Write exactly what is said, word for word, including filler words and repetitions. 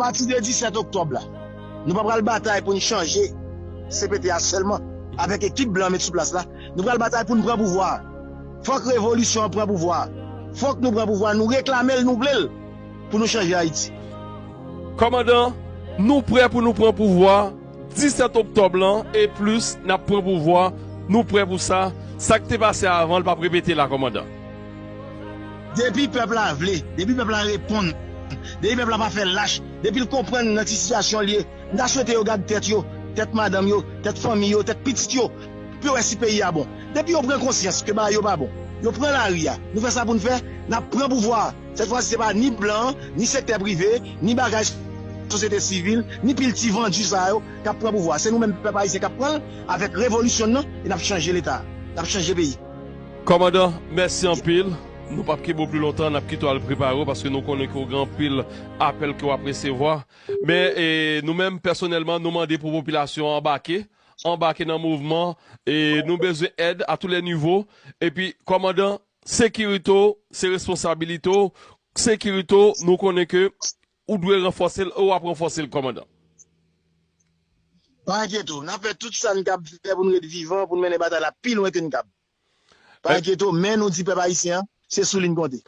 Apati de disèt oktòb la, nou pa pral batay pou n chanje C P T a sèlman, avèk ekip blan met sou plas la. Nou pral batay pou n pran pouvwa a. Fòk revolisyon an pran pouvwa a. Fòk nou pran pouvwa a. Nou reklame l, nou vle l pou nou chanje Ayiti. Kòmandan, nou prè pou nou pran pouvwa a. Disèt oktòb lan e plis, n ap pran pouvwa. Nou prè pou sa. Sa k te pase avan, l p ap repete la, kòmandan. Depi pèp la vle, depi pèp la reponn, depi pèp la pa fè lach, depi l konprann nan ki sitiyasyon l ye, m ta swete yo gad tèt yo, tèt madanm yo, tèt fanmi yo, tèt pitit yo, pou yo wè si peyi a bon. Depi yo pran konsyans ke bagay yo pa bon, yo pran lari a. Nou fè sa pou n fè, n ap pran pouvwa a. Sèt fwa si se pa ni blan an, ni sektè prive, ni bagay sosyete sivil, ni pil ti vandi sa yo k ap pran pouvwa a. Se nou menm pèp ayisyen k ap pran l avèk revolisyon n nan e n ap chanje leta a. N ap chanje peyi. Kòmandan, mèsi anpil. Nou p ap kenbe w pli lontan, n ap kite w al prepare w paske nou konnen ke w gen anpil apèl ke w ap resevwa. Men e, nou menm pèsonèlman, nou mande pou popilasyon an anbake, anbake nan mouvman e nou bezwen èd a tou lè nivo. Epi, kòmandan, sekirite w se responsabilite w. Sekirite w, nou konnen ke ou dwe ranfòse l e w ap ranfòse l, kòmandan. Pa enkyete w, n ap fè tout sa n kab fè pou n ret vivan, pou n mennen batay la pi lwen ke n kab. Pa enkyete w, men nou di pèp ayisyen an, se sou li n konte.